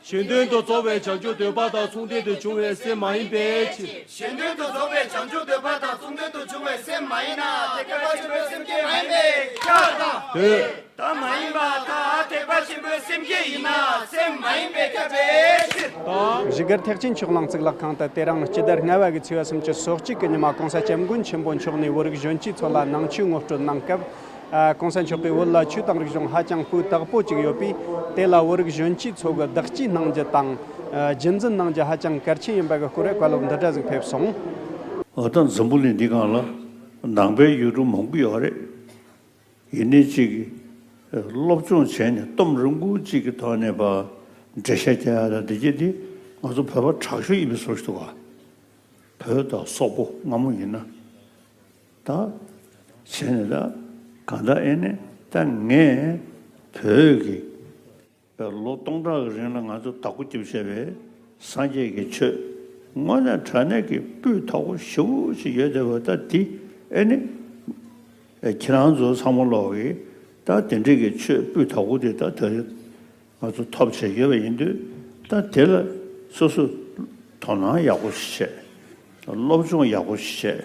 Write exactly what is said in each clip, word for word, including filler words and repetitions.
གཞན་དོན་དུ་རྫོགས་པའི་བྱང་ཆུབ་འདོད་པ་དང་མཚུངས་ལྡན་དུ་བྱུང་བའི་སེམས་མ་ཡིན་པའི་ཕྱིར། གཞན་དོན་དུ་རྫོགས་པའི་བྱང་ཆུབ་འདོད་པ་དང་མཚུངས་ལྡན་དུ་བྱུང་བའི་སེམས་མ་ཡིན་ན་ཐེག་པ་ཆེན་པོའི་སེམས་བསྐྱེད་མ་ཡིན་པས་ཁྱབ་པར་ཐལ། འདོད། ད་མ་ཡིན་པ་ལྟར་ཐེག་པ་ཆེན་པོའི་སེམས་བསྐྱེད་ཡིན་ན་སེམས་མ་ཡིན་པས་ཁྱབ་པའི་ཕྱིར། བཞུགས་སྒར་ཐེག་ཆེན་ཆོས་གླིང་གཙུག་ལག་ཁང་དུ་དེ་རིང་སྤྱི་ཟླ་ལྔ་པ་གི་ཚེས་པ་སུམ་ཅུ་སོ་གཅིག་གི་ཉི་མ་༸གོང་ས་༸སྐྱབས་མགོན་ཆེན་པོ་མཆོག་ནས་བོད་རིགས་གཞོན་སྐྱེས་ཚོ་ལ་ནང་ཆོས་ངོ་སྤྲོད་གནང་སྐབས། ཨ། ༸གོང་ས་མཆོག་གིས་བོད་ལ་ཆོས་དང་རིག་གཞུང་ཧ་ཅང་སྤུས་དག་པོ་ཅིག་ཡོད་པས། དེ་ལ་བོད་རིགས་གཞོན་སྐྱེས་ཚོ་གིས་བདག་གཅེས་གནང་རྒྱུ་དང་། ཨ། རྒྱུན་འཛིན་གནང་རྒྱུ་ཧ་ཅང་གལ་ཆེན་ཡིན་པ་གི་སྐོར་བཀའ་སློབ་འདི་འདྲ་ཟིག་ཕེབས་སོང་། འོ་ད་འཛམ་བུ་གླིང་འདི་སྒང་ལ་ནང་པའི་ཡུལ་གྲུ་མང་པོ་ཡོད་རེད། ཡིན་ནའི་གཅིག་གིས་སློབ་སྦྱོང་བྱས་ནས་གཏོང་རིང་པོ་གཅིག་གི་ཐོག་ནས་པ་འགྲེལ་བཤད་རྒྱག་ཡ་ལ་འདི་གྱད་འདི་ང་ཚོ་བོད་པ་དྲག་ཤོས་ཡིན་པའི་བཟོ་ཞིག་འདུག་ག་བོད་དང་སོག་པོ་སྔ་མོ་ཡིན་ན། ད་བྱས་ནས་ད་གང་ལྟར་ཨེ་ནས་ད་ངས་བོད་ཀྱི་ལོ་སྟོང་ཕྲག་གི་རིང་ལ་ང་ཚོ་བདག་པོ་རྒྱབ་བྱས་པའི་སངས་རྒྱས་ཀྱི་ཆོས་དངོས་གནས་དྲང་གནས་ཀྱི་སྤུས་དག་པོ་ཞེ་པོ་ཅིག་ཡོད་བསྡད་པ་ད་འདི་ཨེ་ནི་ཁྱེད་རང་ཚོ་ཚང་མ་ལོག་གིས་ད་དེ་འདྲས་ཀྱི་ཆོས་སྤུས་དག་པོ་དེ་ད་ད་རེས་ང་ཚོ་ཐོབ་བྱས་ཡོད་པ་ཡིན་དུས། ད་དེ་ལ་སོ་སོ་དོ་སྣང་ཡག་པོ་ཞིག་བྱས། སློབ་སྦྱོང་ཡག་པོ་ཞིག་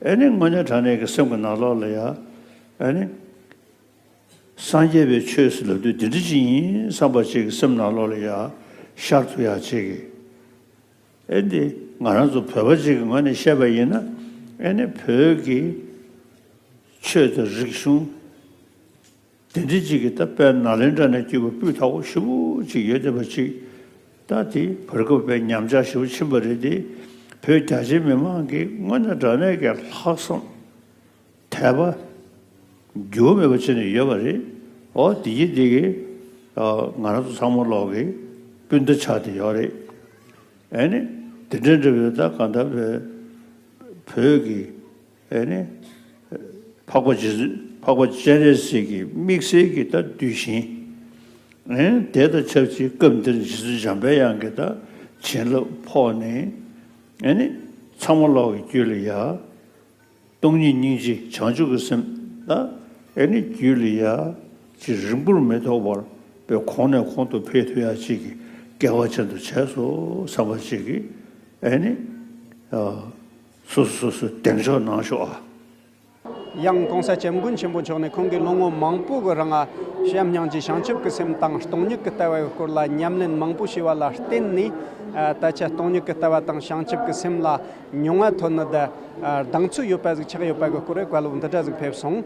བྱས། ཨེ་ནི་དངོས་གནས་དྲང་གནས་ཀྱི་སེམས་ཀྱི་ནང་ལོགས་ལ་ཡ། ཨེ་ནི་སངས་རྒྱས་པའི་ཆོས་ཟེར་ལབ་དུས་འདི་འདྲ་ཅིག་ཡིན་བསམ་པ་ཅིག་གི་སེམས་ནང་ལོགས་ལ་ཡ་ཤར་ཐུབ་ཡག་ཅིག་གི། ཨེ་འདི་ང་རང་ཚོ་བོད་པ་ཅིག་གི་ངོས་ནས་བཤད་པ་ཡིན་ན། ཨེ་ནི་བོད་ཀྱི་ཆོས་དང་རིག་གཞུང་དེ་འདྲ་ཅིག་གི་ད་དཔེ་ནཱ་ལེནྡྲ་ནས་བརྒྱུད་པ་སྤུས་དག་པོ་ཞེ་པོ་ཅིག་ཡོད་བསྡད་པ་ཅིག་ད་དེ་བར་སྐབས་དཔེ་ཉམས་ཆག་ཞེ་པོ་ཕྱིན་པ་རེད་དེ། བོད་རྒྱ་ཆེ་མི་མང་གི་དངོས་གནས་དྲང་གནས་ཀྱི་ལྷག་བསམ་དད་པ་འགྱུར་བ་མེད་པ་བྱས་ནས་ཡོད་པ་རེད། འོ་དེ་གི་དེ་གི་ང་རང་ཚོ་ཚང་མ་ལོག་གི་སྤུན་ཟླ་ཆགས་བསྡད་ཡོད་རེད། ཨེ་ནི་དེ་འདྲ་འདྲ་བོའི་ད་གང་ལྟར་བོད་བོད་ཀྱི་ཨེ་ནི་འཕགས་པ་རྗེ་བཙུན་འཕགས་པ་སྤྱན་རས་གཟིགས་ཀྱི་དམིགས་བསལ་གྱི་ད་གདུལ་ཞིང་། ཨེ་དེ་དང་ཆབས་ཅིག་སྐབས་འདིར་རྗེ་བཙུན་འཇམ་དཔལ་དབྱངས་ཀྱི་ད་བྱིན་རླབས་ཕོག་ནས། ཨེ་ནི་ཚང་མ་ལོག་གི་རྒྱུད་ལ་ཡ། སྟོང་ཉིད་སྙིང་རྗེ་བྱང་ཆུབ་ཀྱི་སེམས་ལ། ཨེ་ནི་རྒྱུད་ལ་ཡ་ཅིག་རིང་པོར་མི་ཐོགས་པར་པའི་གོང་ནས་གོང་དུ་འཕེལ་ཐུབ་ཡ་ཅིག་གི་སྐལ་བ་ཅན་དུ་བྱས་སོ་བསམ་པ་ཅིག་གིས། ཨེ་ནི་ཨ་སོ་སོ་སོ་སོ་གདེང་འཇོག་གནང་ཤོག་ཨ། ཡང་༸གོང་ས་༸སྐྱབས་མགོན་ཆེན་པོ་མཆོག་ནས་ཁོང་གིས་ལོ་ངོ་མང་པོ་གི་རིང་བྱམས་སྙིང་རྗེ་བྱང་ཆུབ་ཀྱི་སེམས་དང་སྟོང་ཉིད་ཀྱི་ལྟ་བའི་སྐོར་ལ་ཉམས་ལེན་མང་པོ་བྱས་པ་ལ་བརྟེན་ནས། ད་ཆ་སྟོང་ཉིད་ཀྱི་ལྟ་བ་དང་བྱང་ཆུབ་ཀྱི་སེམས་ལ་མྱོང་བ་ཐོན་ནི་དང་གདེང་ཚོད་ཡོད་པ་ཟིག་ཆགས་ཡོད་པ་གི་སྐོར་བཀའ་སློབ་འདི་འདྲ་ཟིག་ཕེབས་སོང་།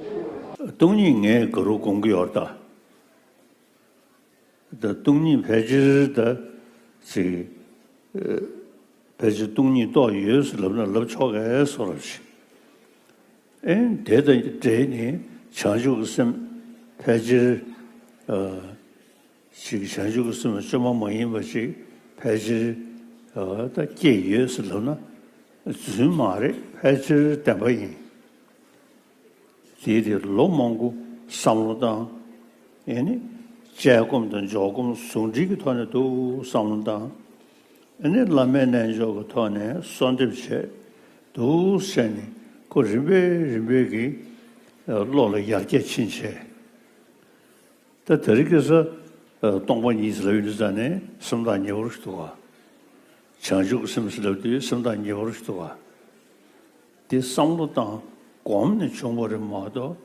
སྟོང་ཉིད་ངས་ག་རུ་དགོངས་ཀྱི་ཡོད་ད། ད་སྟོང་ཉིད་ཕལ་ཆེར་ད་ཅིག་ཕལ་ཆེར་སྟོང་ཉིད་རྟོགས་ཡོད་ཟེར་ལབ་ན་ལབ་ཆོག་གས་སོ་རབ་ཞིག་ཨེ་དེ་དང་འབྲེལ་ནས་བྱང་ཆུབ་ཀྱི་སེམས་ཕལ་ཆེར་ཨ་ཅིག་བྱང་ཆུབ་ཀྱི་སེམས་བཅོས་མ་མ་ཡིན་པ་ཅིག་ཕལ་ཆེར་ཨ་ད་སྐྱེས་ཡོད་ཟེར་ལབ་ན་རྫུན་མ་རེད། ཕལ་ཆེར་བདེན་པ་ཡིན། དེའི་རིང་ལོ་མང་པོ་བསམ་བློ་བཏང་། ཨེ་ནི་དཔྱད་སྒོམ་དང་འཇོག་སྒོམ་ཟུང་འབྲེལ་གྱི་ཐོག་ནས་འདུག་བསམ་བློ་བཏང་། ཨེ་ནི་བླ་མའི་རྣལ་འབྱོར་གྱི་ཐོག་ནས་གསོལ་འདེབས་བྱས་འདུག་བྱས་ནས་ཁོ་རིམ་པས་རིམ་པས་ཀྱིས་བློ་ལ་ཡར་རྒྱས་ཕྱིན་བྱས། ད་དེ་རིང་ཁ་སང་སྟོང་པ་ཉིད་ཟེར་ལབ་ཡོང་དུས་ཙ་ནས་སེམས་ཐག་ཉེ་བོ་ཞིག་འདུག་ག་བྱང་ཆུབ་ཀྱི་སེམས་ཟེར་ལབ་དུས་སེམས་ཐག་ཉེ་བོ་ཞིག་འདུག་ག་དེ་བསམ་བློ་བཏང་གོམས་ནས་བྱུང་བ་རེད་མ་གཏོགས།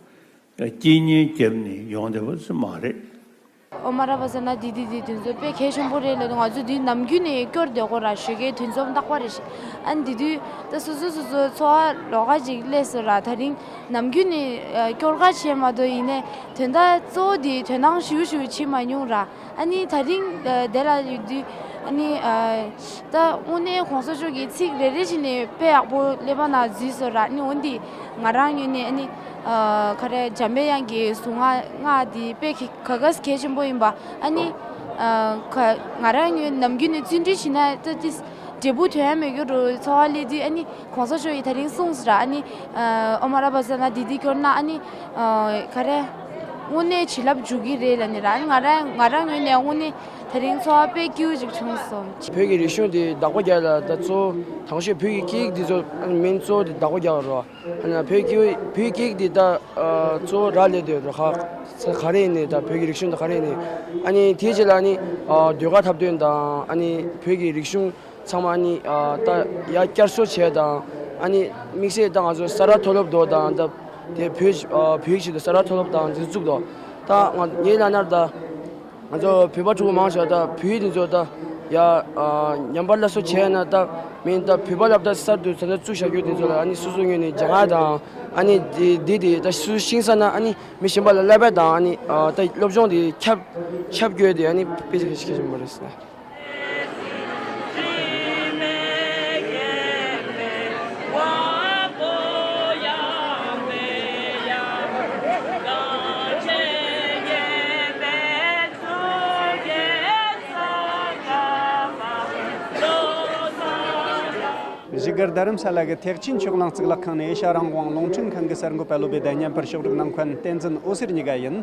རྐྱེན་ངན་བརྒྱབ་ནས་ཡོང་བསྡད་པ་ཙམ་མ་རེད། ཨོ་མ་ར་པ་ཟེར་ན་འདི་འདི་འདི་དུས་ཚོད་དཔེ་གལ་ཆེན་པོ་རེད་ལབ་དུས། ང་ཚོ་འདི་ནམ་རྒྱུན་ནས་སྐྱོར་བསྡད་ཀྱི་ཡོད་ར། ཞོགས་ཀའི་དུས་ཚོད་རྟག་པར་རེད་ཤག་ཨ་ནི་འདི་དུས་ད་སོ་སོ་སོ་སོ་འཚོ་བ་ལོགས་ཀ་ཅིག་སླེབས་སོང་ར། དེ་རིང་ནམ་རྒྱུན་ནས་ཨ་སྐྱོར་ག་བྱས་མ་གཏོགས། ཡིན་ནའི་དོན་དག་གཙོ་བོ་འདི་དོ་སྣང་ཞེ་པོ་ཞེ་པོ་བྱེད་མ་མྱོང་ར། ཨ་ནི་དེ་རིང་ཨ་དེ་ལ་ཡོད་དུས། ཨ་ནི་ཨ་ད་དངོས་གནས་གོང་ས་མཆོག་གི་ཚིག་རེ་རེ་བཞིན་ནས་དཔེ་ཡག་པོ་ཀླད་པ་ནང་འཛུལ་སོང་ར། ཨ་ནི་འོ་འདི་ང་རང་ངོས་ནས་ཨ་ནི་ཨ་ག་རེ་འཇམ་དཔལ་དབྱངས་ཀྱི་གཟུངས་སྔགས་སྔགས་འདི་དཔེ་ག་ག་གལ་ཆེན་པོ་ཡིན་པ། ཨ་ནི་ཨ་ག་ང་རང་ངོས་ནམ་རྒྱུན་ནས་བརྩོན་འགྲུས་བྱས་ན་ད་ཏིས་འབྲས་བུ་ཐོན་ཡ་མེད་རྒྱུ་རུ་འཚོ་བ་སླེབས་དུས། ཨ་ནི་གོང་ས་མཆོག་གིས་དེ་རིང་གསུངས་སོང་ར། ཨ་ནི་ཨ་ཨོ་མ་ར་པ་ཟེར་ན་འདི་འདི་སྐྱོར་ན། ཨ་ནི་ཨ་ག་རེ། དངོས་གནས་བྱིན་རླབས་འཇུག་གི་རེད་ལབ་ནས་རང་ང་རང་ང་རང་ངོས་ནས་དངོས་གནས་དེ་རིང་ཚོར་བ་དཔེ་སྐྱིད་པོ་ཅིག་བྱུང་སོང་། བོད་ཀྱི་རིག་གཞུང་འདི་བདག་པོ་རྒྱག་ལ་ད་གཙོ་བོ་དང་ཤོས་བོད་ཀྱི་སྐད་ཡིག་འདི་ཚོ་མིན་གཙོ་བོ་འདི་བདག་པོ་རྒྱག་རོགས། ཨ་ནི་བོད་ཀྱི་བོད་ཀྱི་སྐད་ཡིག་འདི་ད་ཨ་གཙོ་བོ་རག་ལས་དེ་རོ་ཁ་ག་རེ་ཡིན་ནི་ད་བོད་ཀྱི་རིག་གཞུང་ད་ག་རེ་ཡིན་ནི། ཨ་ནི་དེའི་རྗེས་ལ་ཨ་ནི་ཨ་ཟློས་གར་འཁྲབ་སྟོན་དང་ཨ་ནི་བོད་ཀྱི་རིག་གཞུང་ཚང་མ་ཨ་ནི་ཨ་ད་ཡར་བསྐྱར་གསོ་བྱས་དང་ཨ་ནི་དམིགས་བསལ་ད་ང་ཚོ་ས་རཱ་མཐོ་སློབ་དོ་དང་ད་དེ་བོད་ཨ་བོད་ཡིག་ཆེད་དུ་ས་རཱ་མཐོ་སློབ་དང་འཛིན་བཙུགས་དོ། ད་ང་ངའི་ལ་ནར་ད་ང་ཚོ་བོད་པ་ཕྲུ་གུ་མང་ཆེ་བ་ད་བོད་ཡིག་འདི་ཚོ་ད་ཡ་ཨ་ཉམས་པ་སླར་གསོ་བྱས་ན་ད་མིན་ད་བོད་པ་སློབ་གྲྭ་གསར་དུ་ད་ལྟ་བཙུགས་བཞག་རྒྱུ་འདི་ཚོ་ལ་ཨ་ནི་སོ་སོ་ངོས་ནས་སྦྱང་ཡ་དང་ཨ་ནི་འདི་འདི་འདི་ད་སོ་སོ་ཤེས་ས་ན་ཨ་ནི་མི་གཞན་པ་ལ་བསླབ་པ་དང་ཨ་ནི་ཨ་ད་སློབ་སྦྱོང་འདི་ཁྱབ་ཁྱབ་དགོས་དེ་ཨ་ནི་དཔེ་ཆ་ཁྱེར་བཞིན་པ་རེད་ཟེར། བཞུགས་སྒར་རྡ་རམ་ས་ལ་གི་ཐེག་ཆེན་ཆོས་གླིང་གཙུག་ལག་ཁང་ནས་ཨེ་ཤ་རང་དབང་རླུང་འཕྲིན་ཁང་གི་གསར་འགོད་པ་བློ་བྷེ་དང་བརྙན་པར་ཕྱོགས་སྒྲིག་གནང་མཁན་བསྟན་འཛིན་འོད་ཟེར་གཉིས་ཀ་ཡིན།